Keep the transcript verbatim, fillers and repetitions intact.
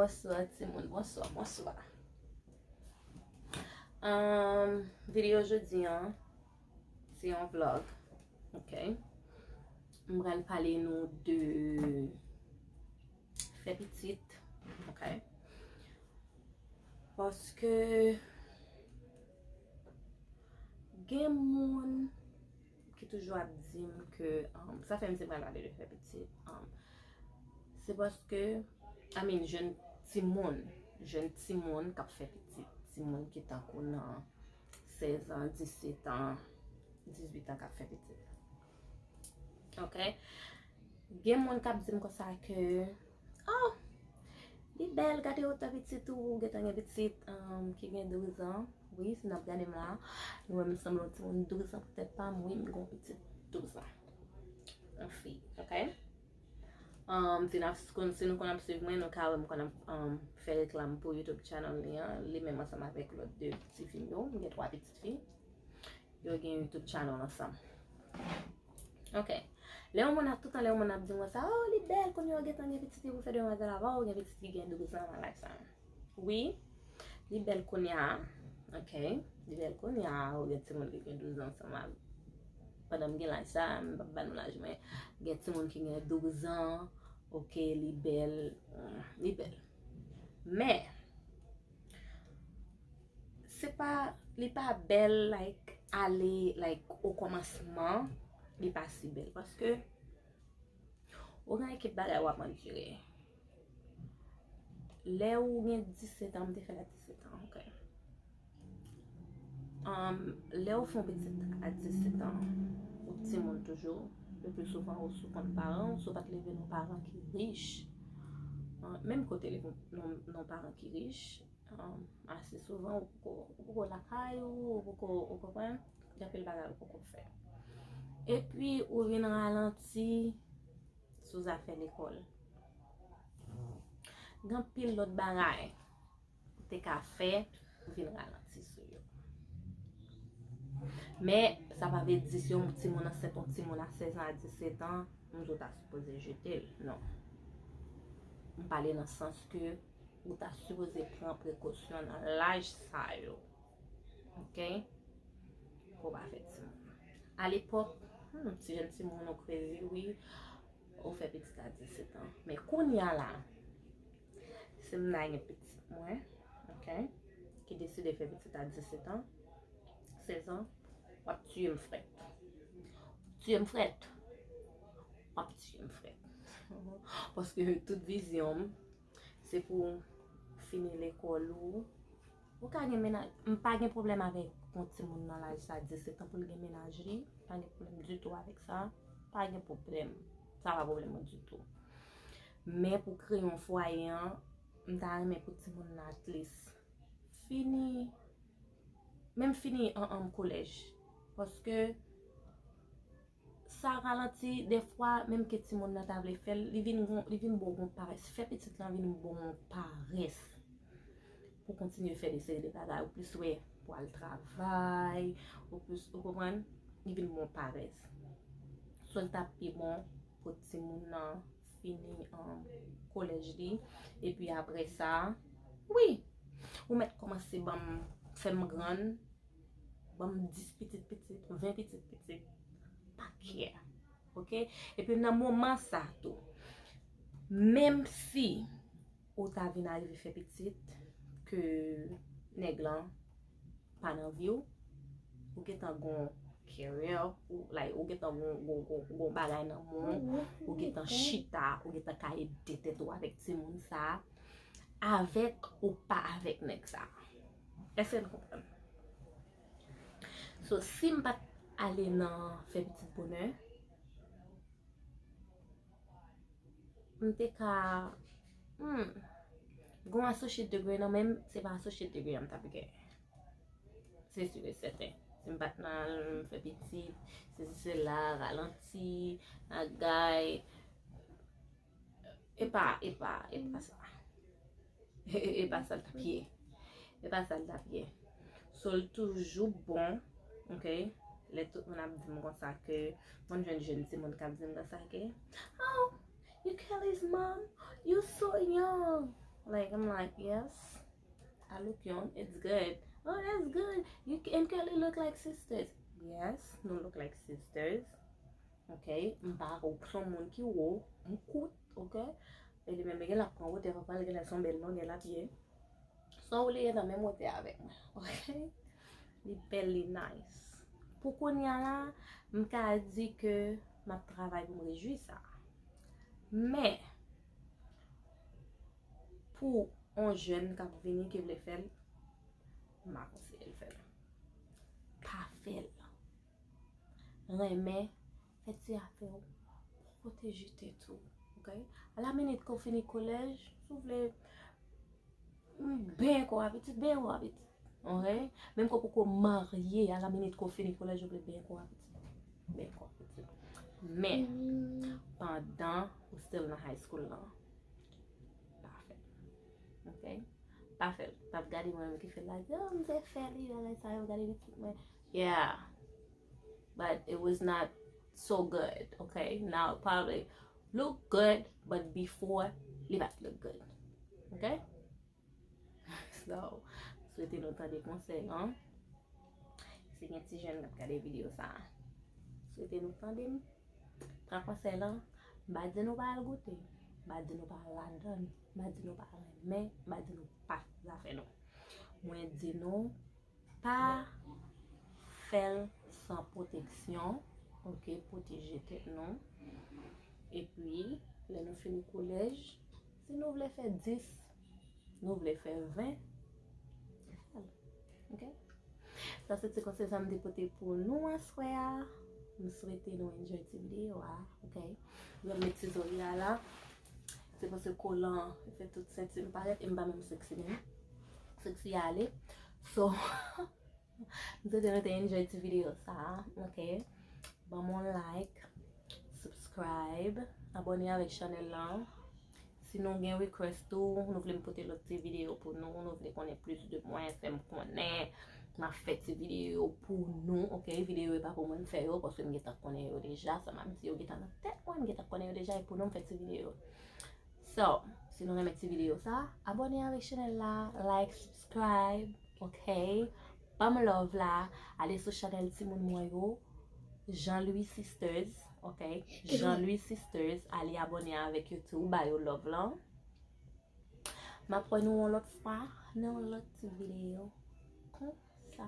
Bonswa timoun, bonswa, bonswa. Um, videyo jodi an, se yon vlog, ok? M pral pale nou de fè pitit, ok? Paske gen moun ki toujou ap di m ke, um, sa fè m te pral pale de fè pitit. Um, se paske, I mean, jèn timoun, jèn timoun k ap fè pitit, timoun ki tankou nan sèz an, disèt an, dizuit an k ap fè pitit. Ok? Gen moun k ap di m konsa ke, oh, li bèl, gade otan pitit ou, ou gentan gen pitit, um, ki gen douz an. Wi, si n ap gade m la, nou wè m sanble yon timoun douz an pou tèt pa m, wi, m gen yon pitit douz an. Yon fi, ok? Um, si n ap, si nou konn ap swiv mwen, nou ka wè m konn ap, um, fè reklam pou YouTube channel li an, li menm ansanm avèk lòt de ti fi m yo, m gen twa pitit fi. Yo gen YouTube channel ansanm. Ok. Lè yon moun ap, toutan lè yon moun ap di mwen sa, oh, li bèl, kounye a w gentan gen pitit, li pou fè demwazèl avan, ou gen pitit ki gen douz an nan laj sa. Wi, li bèl kounye a. Ok. Li bèl kounye a, ou gen timoun ki gen douz an ansanm avè m. Pandan m gen laj sa, m p ap ba nou laj mwen. Gen timoun ki gen douz an, ok, li bèl, mm, li bèl. Men, se pa, li pa bèl, like, ale, like, o kòmansman, li pa si bèl. Paske, ou gen ekip bagay w ap andire. Lè ou gen disèt an, m te fè l a disèt an, ok. Um, lè ou fè yon pitit a disèt an, ou timoun toujou, le pli souvan ou sou kont paran w, si w pa t leve nan paran ki rich, uh, menm kote leve nan, nan paran ki rich, um, ase souvan ou poko, ou poko lakay ou, ou poko, ou konprann, gen anpil bagay ou poko fè. Epi ou vin ralanti sou zafè lekòl. Gen anpil lòt bagay ou te ka fè, ou vin ralanti sou yo. Men, sa pa vle di si yon timoun ansent, yon timoun a sèz an, a disèt an, m di w ta sipoze jete l. Non. M pale nan sans ke ou ta sipoze pran prekosyon nan laj sa yo. Ok? Pou w pa fè timoun. Alepòk, hmm, ti jèn timoun ou krezi, wi. Ou fè pitit a disèt an. Men kounye a la, si m ta gen pitit mwen, ok, ki deside fè pitit a disèt an, sèz an, w ap tiye m frèt. Tiye m frèt. W ap tiye m frèt. Paske tout vizyon m, se pou fini lekòl ou, ou ka gen mennaj, m pa gen pwoblèm avèk yon timoun nan laj sa, disèt an, pou l gen mennaj li. Pa gen pwoblèm ditou avèk sa. Pa gen pwoblèm. Sa pa pwoblèm mwen ditou. Men pou kreye yon fwaye an, m ta renmen pou timoun nan at least fini, menm fini an, an kolèj. Paske sa ralanti, dèfwa, menm ke timoun nan ta vle fè l, li vin gon, li vin ba w gon parès. Fè pitit lan vin ba w yon parès pou kontinye fè de seri de bagay. Ou plis wè pou al travay, ou plis, ou konprann, li vin ba w parès. So, l t ap pi bon pou timoun nan fini, um, kolèj li. Epi apre sa, wi, ou mèt kòmanse ban m, fè m grann, ban m dis pitit pitit, ven pitit pitit, pa kè. Ok? Epi nan moman sa tou, menm si ou ta vin arive fè pitit, ke nèg lan pa nan vi w, ou gentan gon career, ou, like, ou gentan gon, gon, gon, gon bagay nan men w, ou gentan chita, ou gentan ka ede tèt ou avèk timoun sa, avèk ou pa avèk nèg sa. Èske n konprann? So, si m pa t ale nan fè pitit bonè, m te ka, hmm, gon associate degree nan men m, se pa associate degree an m t ap gen. Se si e sèten. Si m pa t nan fè pitit, se si se la, ralanti, agay, e pa, e pa, e pa sa. E pa sa l t ap ye. E pa sa l t ap ye. So, l toujou bon, ok? Lè tout moun ap di m konsa ke, mwen jwenn jèn timoun k ap di m konsa ke, "Oh, you kill his mom? You so young." Like, I'm like, yes, I look young, it's good. Oh, that's good. You and Kelly look like sisters. Yes, nou look like sisters. Ok, m pa okenn moun ki wo, m kout, ok? E li menm li gen la pran wotè papa, li gen la son bèl longè la pye. Son ou li gen nan menm wotè avèk mwen, ok? Li bèl, li nice. Pou kounye a la, m ka di ke m ap travay pou m rejwi sa. Men, pou yon jèn k ap vini ki vle fè l, m pa konseye l fè l. Pa fè l. Renmen, fè ti afè w, pwoteje tèt ou, ok? A la minit ke w fini kolèj, si w vle, mm, benyen kò w a pitit, benyen kò w a pitit, ok? Menm ke w poko marye, a la minit ke w fini kolèj, ou vle benyen kò w a pitit, benyen kò w a pitit. Men, pandan ou still nan high school lan, pa fè l, ok? Pa fè l. P ap gade mwen menm ki fè l la, di, oh, m te fè li, bagay sa yo, gade pitit mwen. Yeah. But it was not so good, okay? Now, it probably look good, but before, li pa t look good. Okay? So, swete nou tande konsèy an. Si gen ti jèn k ap gade videyo sa a, swete nou tande m. Pran konsèy lan, m pa di nou pa al goute, m pa di nou pa al ladan, m pa di nou pa renmen, m pa di nou pa zafè nou. Mwen di nou, pa fè l san pwoteksyon, ok, pwoteje tèt nou. Epi, lè nou fini kolèj, si nou vle fè dis, nou vle fè ven, fè l, ok? Sa se ti konsèy sa m te pote pou nou aswè a. M swete nou enjoy ti videyo a, ok? Mwen met ti zòrye a la. Se paske kolan fè tout senti m parèt e m pa menm sexy menm. Sexy ale. So, m swete nou te enjoy ti videyo sa, ok? Ban m yon like, subscribe, abòne avèk chanèl lan. Si nou gen request tou, nou vle m pote lòt ti videyo pou nou, nou vle konnen plis de mwen, fè m konnen. M ap fè ti videyo pou nou, ok? Videyo e pa pou mwen m fè yo, paske m gentan konnen yo deja. Sa m ap di yo gentan nan tèt mwen, m gentan konnen yo deja, e pou nou m fè ti videyo. So, si nou renmen ti videyo sa, abòne avèk chanèl la, like, subscribe, ok? Ban m love la, ale sou chanèl timoun mwen yo, Jean Louis Sisters, ok? Jean Louis Sisters, ale abòne avèk yo tou, ba yo love lan. M ap wè nou yon lòt fwa nan yon lòt ti videyo. Konsa.